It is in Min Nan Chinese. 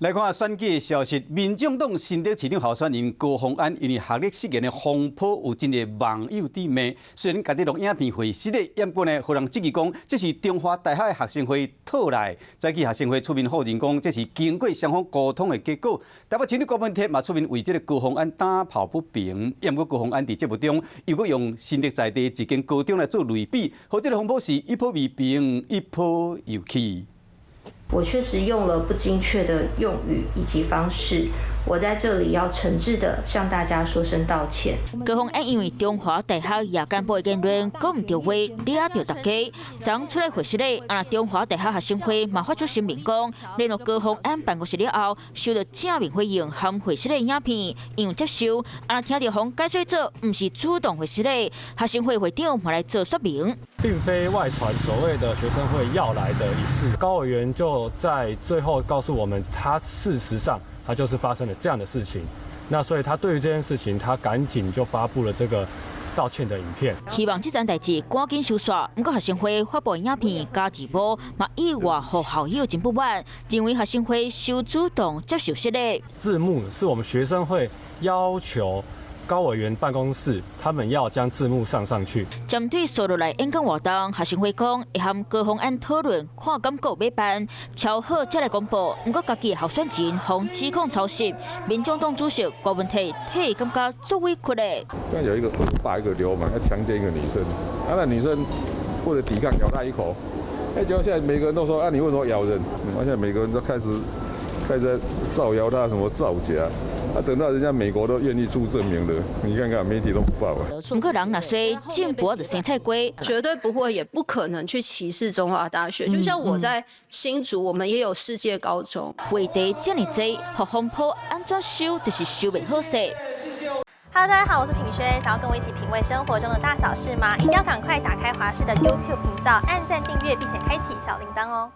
來看選舉的消息，民眾黨新竹市長候選人高虹安因為學歷失言的風波，有真濟網友佇罵。雖然家己錄影片回實的，不過呢，予人質疑講這是中華大學的學生會討來。早起學生會出面否認講，這是經過雙方溝通的結果。台北市長柯文哲嘛出面為這個高虹安打抱不平。不過高虹安佇節目中又閣用新竹在地一間高中來做類比，予這个風波是一波未平，一波又起。我確實用了不精確的用語以及方式，我在這裡要誠摯的向大家說聲道歉。高虹安因為中華大學夜間部的言論講毋對話，惹著大家，昨出來回釋咧。啊，中華大學學生會嘛發出聲明講，聯絡高虹安辦公室了後，收到正面回應和回釋的影片，有接受。啊，聽著予解說做，毋是主動回釋咧，學生會會長嘛來做說明。並非外傳所謂的學生會要來的一事，高委員就在最後告訴我們，他事實上他就是發生了這樣的事情。那所以他對於這件事情，他趕緊就發布了這個道歉的影片。希望這件代誌趕緊收煞。毋過學生會發布影片加字幕，嘛意外予校友真不滿，認為學生會傷主動接受失禮。字幕是我們學生會要求高委員辦公室，他們要將字幕上上去。針對紲落來演講活動，學生會講會和高虹安討論，看敢閣欲辦，敲好才來公布。毋過家己候選人予指控抄襲，民眾黨主席郭文體替感覺足委屈的。剛有一個惡霸，一個流氓，要強姦一個女生，啊，那女生為了抵抗，咬他一口，哎，結果現在每個人都說，啊，你為什麼咬人？現在每個人都開始造謠他什麼造假。啊！等到人家美國都願意出證明了，你看看媒體都不報啊。毋過人若說種薄就生菜瓜，絕對不會，也不可能去歧視中華大學。就像我在新竹，我們也有世界高中。話題這麼濟，予風波按怎收，就是收袂好勢。 Hello，大家好，我是品軒，想要跟我一起品味生活中的大小事嗎？一定要趕快打開華視的 YouTube 頻道，按讚訂閱，並且開啟小鈴鐺哦。